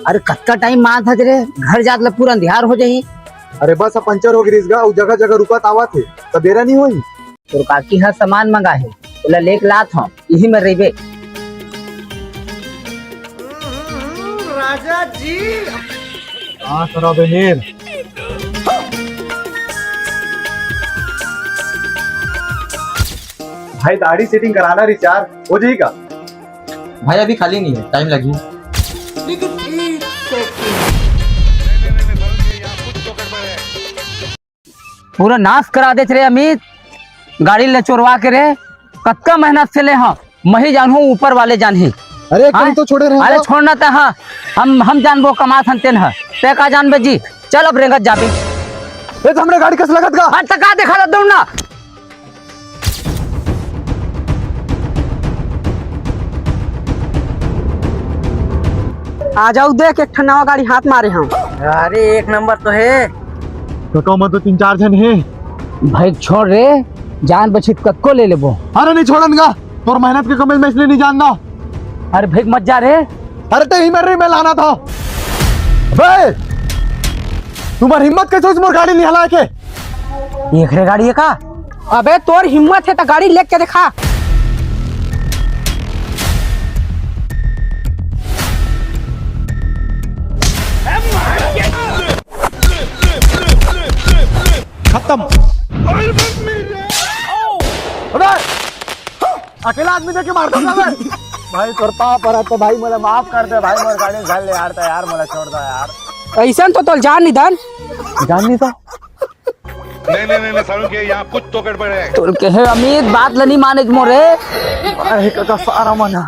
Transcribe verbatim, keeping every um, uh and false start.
अरे कतका टाइम मात हस रे, घर जात ल पूरा अंधियार हो जाही। अरे बस अब पंचर हो गिस गा, अउ जगह जगह रुकत आवत हे, त बेरा नहीं होही। तोर काकी ह सामान मंगा हे, ओला लेके लात हंव, इही में रहिबे। राजा जी। हाँ, सरा बहिन। भाई, दाढ़ी सेटिंग कराना रिचार्ज हो जाएगा? भाई, अभी खाली नहीं है, टाइम लगी। पूरा नाश करा देत रे अमित, गाड़ी ले चोरवा के रे, कतका मेहनत से ले हंव, मही जानहूं, ऊपर वाले जानही। अरे, एक हाँ? तो छोड़े रहे अरे, हो। छोड़ना त हाँ, हम, हम जानबो, कमात हन तेन ह, ते का जानबे जी, चल अब रेंगत जाबे। ए, त हमरे गाड़ी कस लगत गा? हाँ, त का देखा दौड़ना। आ जाऊ देख, एक ठन नवा गाड़ी हाथ मारे हंव। अरे एक नंबर तो हे। तो, तो मैं तो तीन चार झन हे। भाई छोड़ रे, जान बचित कतको ले लेबो। अरे नहीं छोड़न गा, तोर मेहनत के कमाई मैं इसलिए नहीं जानना। अरे भाई मत जा रे। अरे ते ही मेरे में लाना था। बे, तुम्हारी हिम्मत कैसे होइस मोर गाड़ी निहला के? एकरे गाड़ी हे का? अबे तोर हिम्मत हे त गाड़ी लेके देखा। खत्म। अबे अकेला आदमी देख के मारता था बे। भाई तोर पाँव परत हंव भाई, मोला माफ कर दे भाई, मोर गाड़ी घल ले यार, त यार मोला छोड़ दे यार। अइसन तो तोल जान नहीं दन। जान नहीं तो। नहीं, नहीं, नहीं, नहीं, सारुण के यहाँ कुछ तो गड़बड़ है। तोल के हे अमित, बात ल नहीं माने मोरे। अरे काका सारा मना।